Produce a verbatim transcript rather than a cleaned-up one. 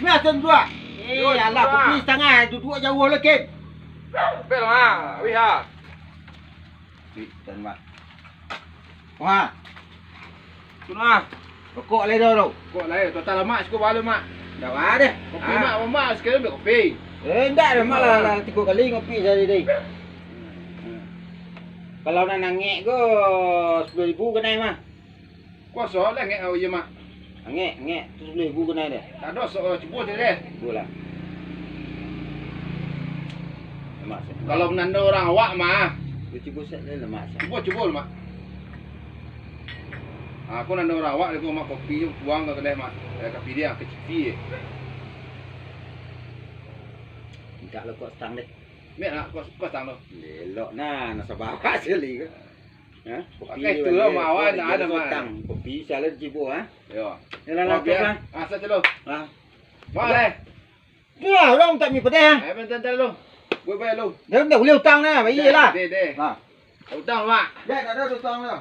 Nah, tuan dua. Eh, alah, kopi satangah, duduak jauah lah, Ken. Bel, ha, wih, ha. Wih, tuan, Mak. Wah. Tuan, ha. Rokok lai dah, tu. Rokok lai, total lamak, cukup balo, Mak. Dah, wah, deh. Kopi, Mak, Mak, sekali ambil kopi. Eh, ndak dah, Mak, lah, lah, tiga kali ngopi sehari deh. Kalau nan angek ko, sepuluh ribu kanai, Mak. Kuaso lah angek awak iyo, Mak. Angek, angek. Tu sapuluah ribu kanai deh. Tak ado, sok cubo je deh. Cubo lah. Lemak sah. Kalau menando urang awak mah. Cubo, cubo sat deh, lemak sah. Cubo, cubo, Mak. Ah, aku nando urang awak, aku, Mak, kopi je, buang ka kedai, Mak. Eh, kopi dia, kecil. Minta lo kok stang deh. Mek nak kok, kok stang tu. Elok nah, nasa bawa sekali ko. Ha? Kopi pakai tu lah, Mak, awak nak ada, Mak. Kopi salah cibo, ha? Yo. Yalah, lah, biar. Ah, satu lo. Ha. Mak, leh. Itulah, urang tak mi pedeh, ha? Eh, bentar, bentar lo. Buat baik lo. Dah, dah boleh utang nah, baik lah. Deh, deh. Ha. Utang, Mak. Dah, dah ada utang dah.